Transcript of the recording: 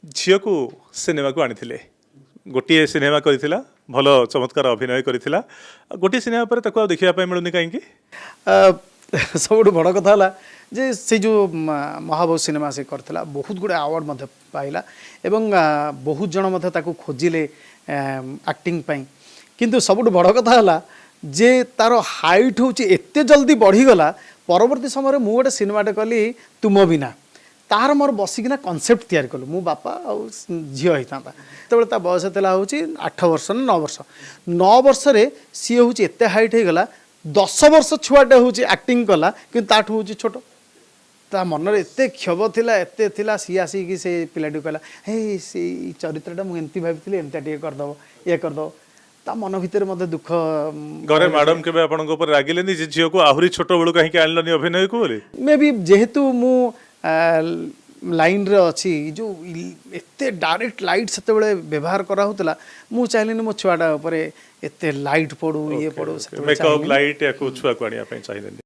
ଝିଅକୁ ସିନେମାକୁ ଆଣିଥିଲେ। ଗୋଟିଏ ସିନେମା କରିଥିଲା, ଭଲ ଚମତ୍କାର ଅଭିନୟ କରିଥିଲା। ଆଉ ଗୋଟିଏ ସିନେମା ପରେ ତାକୁ ଆଉ ଦେଖିବା ପାଇଁ ମିଳୁନି, କାହିଁକି? ସବୁଠୁ ବଡ଼ କଥା ହେଲା ଯେ ସେ ଯେଉଁ ମହାବୋଧ ସିନେମା ସେ କରିଥିଲା, ବହୁତ ଗୁଡ଼ିଏ ଆୱାର୍ଡ଼ ମଧ୍ୟ ପାଇଲା ଏବଂ ବହୁତ ଜଣ ମଧ୍ୟ ତାକୁ ଖୋଜିଲେ ଆକ୍ଟିଂ ପାଇଁ। କିନ୍ତୁ ସବୁଠୁ ବଡ଼ କଥା ହେଲା ଯେ ତାର ହାଇଟ୍ ହେଉଛି ଏତେ ଜଲ୍ଦି ବଢ଼ିଗଲା। ପରବର୍ତ୍ତୀ ସମୟରେ ମୁଁ ଗୋଟେ ସିନେମାଟେ କଲି, ତୁମ ବିନା। ତାର ମୋର ବସିକିନା କନସେପ୍ଟ ତିଆରି କଲୁ। ମୁଁ ବାପା ଆଉ ଝିଅ ହେଇଥାନ୍ତା। ସେତେବେଳେ ତା ବୟସ ଥିଲା ହେଉଛି 8 ବର୍ଷ ନା 9 ବର୍ଷ। 9 ବର୍ଷରେ ସିଏ ହେଉଛି ଏତେ ହାଇଟ୍ ହେଇଗଲା। 10 ବର୍ଷ ଛୁଆଟେ ହେଉଛି ଆକ୍ଟିଂ କଲା, କିନ୍ତୁ ତାଠୁ ହେଉଛି ଛୋଟ। ତା ମନରେ ଏତେ କ୍ଷୋଭ ଥିଲା, ଏତେ ଥିଲା। ସିଏ ଆସିକି ସେ ପିଲାଟିକୁ କହିଲା, "ହେଇ, ସେଇ ଚରିତ୍ରଟା ମୁଁ ଏମିତି ଭାବିଥିଲି, ଏମିତିଆ ଟିକେ କରିଦେବ, ଇଏ କରିଦେବ।" ତା ମନ ଭିତରେ ମଧ୍ୟ ଦୁଃଖ ଘରେ ମ୍ୟାଡମ କେବେ ଆପଣଙ୍କ ଉପରେ ରାଗିଲେନି ଯେ ଝିଅକୁ ଆହୁରି ଛୋଟ ବେଳୁ କାହିଁକି ଆଣିଲନି ଅଭିନୟକୁ ବୋଲି? ମେ ବି, ଯେହେତୁ ମୁଁ ଲାଇନ୍ରେ ଅଛି, ଯେଉଁ ଏତେ ଡାଇରେକ୍ଟ ଲାଇଟ୍ ସେତେବେଳେ ବ୍ୟବହାର କରାହେଉଥିଲା, ମୁଁ ଚାହିଁଲିନି ମୋ ଛୁଆଟା ଉପରେ ଏତେ ଲାଇଟ୍ ପଡ଼ୁ, ଇଏ ପଡ଼ୁ ସେତେବେଳେ ମେକଅପ୍ ଚାହିଁଲିନି। ଲାଇଟ୍, ୟାକୁ ଛୁଆକୁ ଆଣିବା ପାଇଁ ଚାହିଁଲେନି।